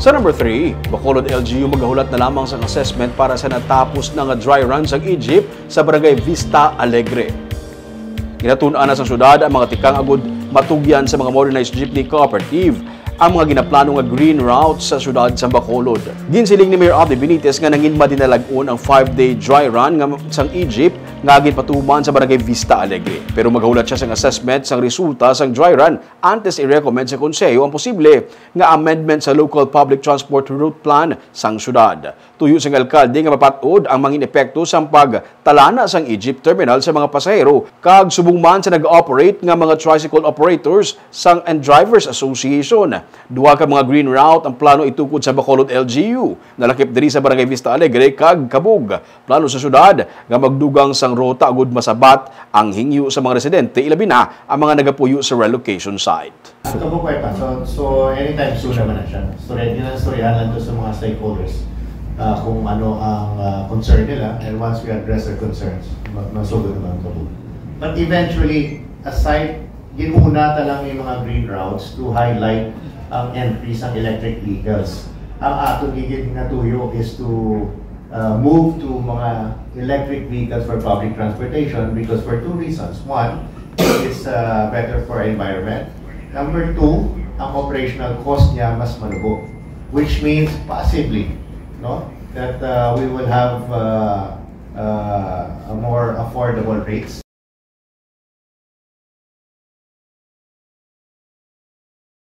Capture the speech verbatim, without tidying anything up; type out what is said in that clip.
Sa number three, Bacolod L G U magahulat na lamang sang assessment para sa natapos na nga dry run sang Egypt sa Barangay Vista Alegre. Ginatun-an na sang syudad ang mga tikang agud matugyan sa mga modernized jeepney cooperative ang mga ginaplano nga green route sa syudad sa Bacolod. Ginsiling ni Mayor Abdi Benitez nga nangin madinalag-on ang five-day dry run nga sang Egypt nga ginpatuman sa Barangay Vista Alegre. Pero magahulat siya sang assessment sang resulta sang dry run antes i-recommend sa Konseho ang posible nga amendment sa Local Public Transport Route Plan sang syudad. Tuyo sang alkalde nga mapat-od ang mangin epekto sang pagtalana sang Egypt terminal sa mga pasahero kag subong man sa nag-ooperate nga mga tricycle operators sang and Drivers Association. Duha ka mga green route ang plano itukod sa Bacolod L G U, nalakip diri sa Barangay Vista Alegre kag Cabug. Plano sa syudad nga magdugang sang ruta agud masabat ang hingyo sa mga residente, ilabi na ang mga nagapuyo sa relocation site. Ato po, Kuya, so, so anytime soon naman na siya. Istorya, yun ang istoryahan lang to sa mga stakeholders, ah, kung ano ang, ah, concern nila, and once we address their concerns, ma- masugod naman ang Cabug. But eventually, aside, ginuna ta lang yung mga green routes to highlight ang entry sa electric vehicles. Ang aton gigid nga tuyo is to, uh, move to mga electric vehicles for public transportation because for two reasons. One, it's, uh, better for environment. Number two, ang operational cost niya mas malubo, which means possibly, no, that, uh, we will have, uh, uh, a more affordable rates